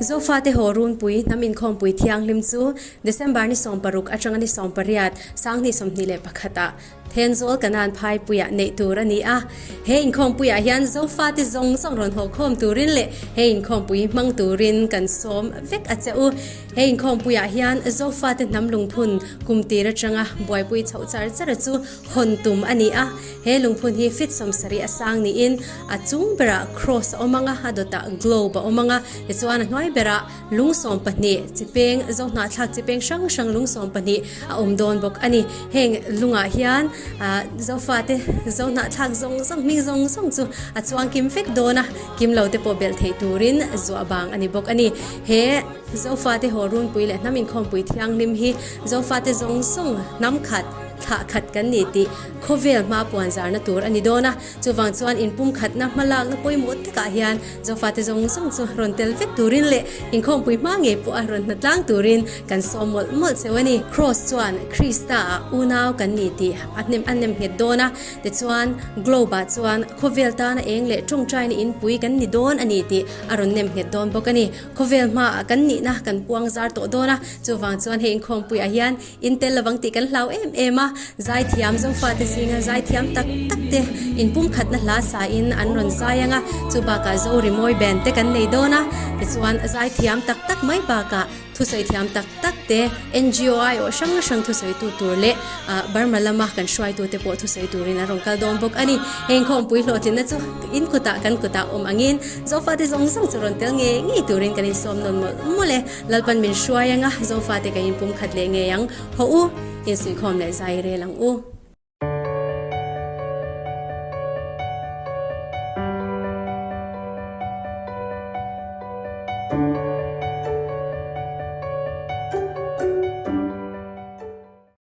Zofate haw runpui hnam inkhawmpui thianghlim chu December ni 16 atanga ni 18, 2021 ah Thenzawl Kanan phaipuiah neih tur a ni a. He inkhawmpuiah hian Zofate zawng zawng rawn haw khawm turin leh he inkhawmpui hmang turin kan sawm vek a che u. He inkhawmpuiah hian Zofate hnam lungphun kum tir atanga buaipui chhoh char char chu hawn tum a ni a. He lungphun hi feet 70 a sang niin a chung berah cross a awm ang a, a dawtah globe a awm ang a, tichuan a hnuai berah lung 12 chi peng, zohnahthlak chi peng hrang hrang lung 12 a awm dawn bawk a ni. Heng lungah hian Zofate zohnahthlak zawng zawng hming zawng zawng chu a chuang kim vek dawn a, kim lo te pawh belh theih turin zuah bang a ni bawk a ni. He Zofate haw runpui leh hnam inkhawmpui thianghlim hi Zofate zawng zawng hnam khat, thlah khat kan ni tih khawvel hma puan zarna tur a ni dawn a, chuvang chuan inpumkhatna hmalakna pawimawh takah hian Zofate zawng zawng chu rawn tel vek turin leh inkhawmpui hma ngei pawh a rawn hnatlang turin kan sawm mawlh mawlh cheu a ni. Cross chuan Krista ah unau kan ni tih a hnem a nem nghet dawn a, tichuan Globe ah chuan khawvel tana eng leh tawngtaina inpui kan ni dawn a ni tih a rawn nem nghet dawn bawk a ni. Khawvel hmaah kan nihna kan puang zar tawh dawn a, chuvang chuan hei inkhawmpuiah hian In tel lovang tih kan hlau em em a, zaithiam Zofate zinga zaithiam tak tak te inpumkhatna hla sain an rawn zai ang a, chu bakah Zo rimawi band te kan nei dawn a, tichuan zaithiam tak tak mai bakah thusawi thiam tak tak te NGO aiawh hrang hrang thusawitu tur leh Burma lama kan hruaitu te pawh thusawi turin an rawn kal dawn bawk a ni. Heng khawmpui hlawhtlinna chu in kutah kan kutah awm angin Zofate zawng zawng chu rawn tel ngei ngei turin kan insawm nawn mawlh mawlh e. Lalpan min hruai anga Zofate kan inpumkhat leh ngei ang. Haw u, insuihkhawm leh zai rel ang u.